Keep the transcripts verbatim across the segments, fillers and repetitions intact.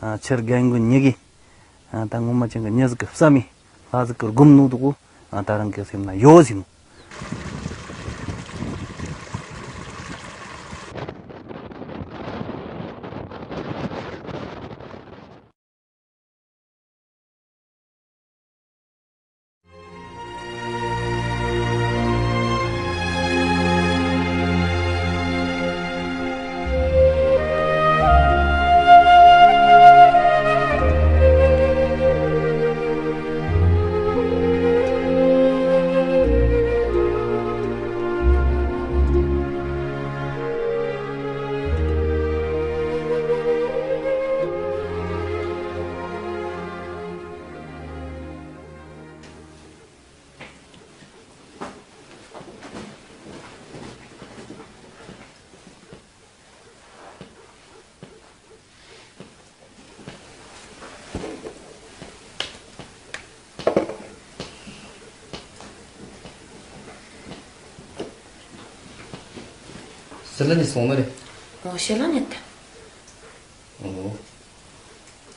ཨ། ཁྱེད་རྒན་རྒོན་གཉིས་ཀྱིས། ཨ། ད་ངོ་མ་ཅན་གྱི་མྱི་ཟིག་གི་བསམ་མི་ལྷ་ཟིག་གི་སྒོམ་ནོ་དུ་གོ། ཨ། ད་རང་གི་སེམས་ན་ཡོད་ཟིན་ནོ། ཞི་ལི་ནས་སོང་ནི་རེད། ཨོ། ཞི་ལི་ནས་ད། ཨོ།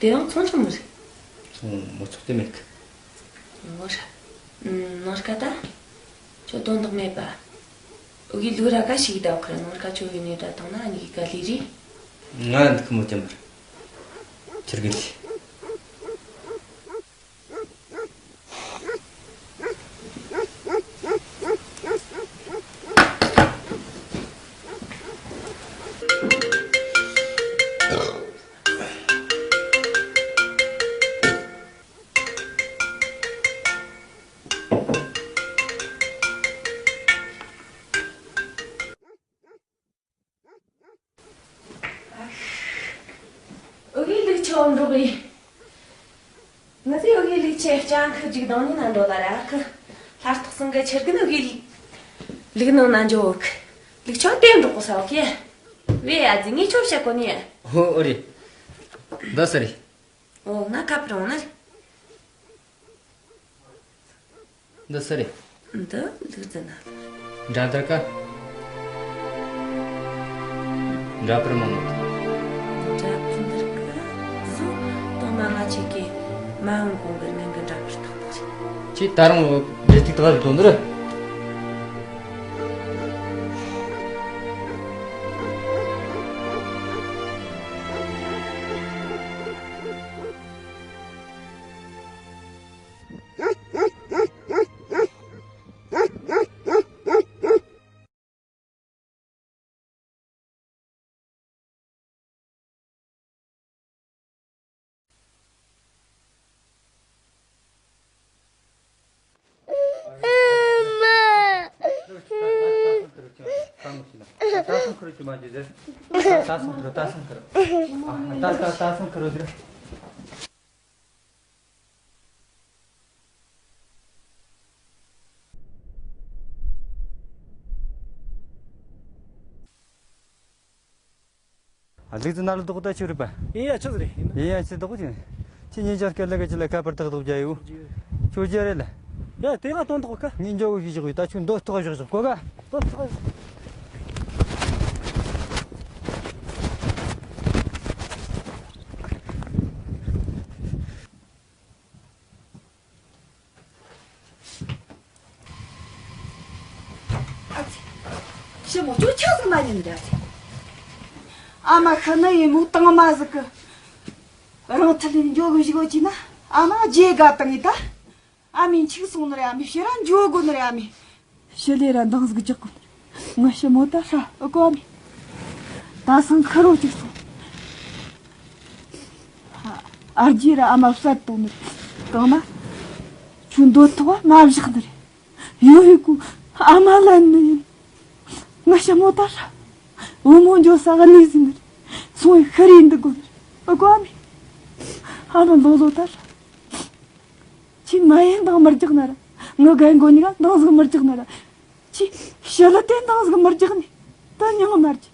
དེ་རིང་ཚོང་ཆུང་མི་རེད། ཚོང་མི་ཚོགས་དེ་མེད་གི། ངོ་ཧྲ། ནོར་ཀ་ད། ཁྱོད་དོན་དག་མེད་པ། འུ་གི་ལུག་ར་ཀ་ཞིག་ད་ཁར་ནོར་ཀ་ཁྱོད་ཡོད་ནི་ད་བཏང་ན་ཨ་ནི་གི་ག་ལི་རི། ང་འདི་ཁི་མོ་ཅན་པར། ཁྱེར་གི་ལི། འུ་གི་ལུག་ཆོ་འགྲོ་གི། ང་ཚོས་འུ་གི་ལུག་ཆོ་སྤྱང་ཁི་ཅིག་དང་ནི་ན་འགྲོ་ལ་ར་ཁི། ལྷ་རྟགས་སང་གི་ཆེར་གི་ནི་འུ་གི་ལུག་ནང་ན་འཇོ་གི། ལུག་ཆོ་དེ་འགྲོ་གི་ས་ཨོ་ཁེ། ཝེ་ཨ་ཙི་ངས་ཆོ་བྱ་གོ་ནི། ཨོ་ཨོ་རེད། འདི་སུ་རེད། ཨོ་ང་ཁ་པར་འོང་ན་རེད། འདི་སུ་རེད། འདི་ལུག་རྫི་ན། འདྲ་དར་ཀ་འདྲ་པར་མང་མོད། འདྲ་པར་འདིར་ཀ་བཟོ་དང་མ་ང་ཆེ་གེ་མ་འོང་གོང་གི་ངན་གི་འདྲ་པར་ཐོག་ཐོག་རེད། ཁྱེད་ད་རུང་རེ་ཐིག་དག་ལ་དོན་འདིར། ལུག་རྫི་ན་ལ་དོག་ད་ཆུ་རུ་པ། ཡིན་ཡ་ཆུ་ཟི་རེད། ཡིན་ཡ་ཆུ་དོག་ཅིག་ཁྱེད་ཉིན་ཅར་སྐད་ལ་ག་ཅི་ལ་ཁ་པར་ཏག་ཏག་བྱ་ཡོད། ཁྱོད་རྒྱ་རེད་ལ། ཡ་དེ་ང་དོན་དོག་ག་ངས་འཇོག་གི་ཞིག་ཡོད་ད་ཁྱོད་འདོད་ཐོག་བཞག་ཞོག་གོ་ག་དོན་དོག་ཨ་ཙི། ཞི་མོ་ཅོ་ཆག་ཟིག་མ་ཉན་ར་ཨ་ཙི། ཨ་མ་ཤི་ནི་ཡིན་མོ་དང་མ་ཟིག་གི། རང་ཐལ་ལེན་འཇོག་གི་བཞུགས་ཀྱི་ན་ཨ་མ་རྗེས་དགའ་བཏང་ངེ་ད། ཨ་མའི་འཆུག་སོང་ནི་རེད། ཨ་མའི་ཕྱི་ར་འཇོག་དགོ་ནི་རེད། ཨ་མའི་ཕྱི་ལས་ར་འདང་ཟིག་རྒྱག་གོ་ནི་རེད། ང་ཞི་མོ་ད་ཧྲ་ཨོ་གོ་ཨ་མའི། ད་སང་ཁ་རོ་ཅིག་སོང་། ཨ་རྒྱས་ར་ཨ་མ་བསད་གཏོང་ནི་རེད། གང་མ། ཁྱོད་འདོད་ཐོག་མ་བཞག་ནི་རེད། ཡོ་ཧི་ཀུ་ཨ་མ་ལན་ནི་ཡིན། ང་ཞི་མོ་ད་ཧྲ། བུ་མོ་འཇོ་ས་ག་ནི་ཟིན་ནི་རེད། སོང་བའི་ཤི་རེ་འདི་དགོ་ནི་རེད། ཨོ་གོ་ཨ་མའི། ཨ་མ་ལོ་ལོ་ད་ཧྲ། ཁྱེད་མ་ཡིན་འདང་མི་རྒྱག་ན་ར། ངི་རྒན་རྒོན་གཉིས་ཀ་འདང་ཟིག་མི་རྒྱག་ན་ར། ཁྱེད་ཞི་ལི་དེ་འདང་ཟིག་མི་རྒྱག་ནི། ད་མྱང་མ་རྒྱག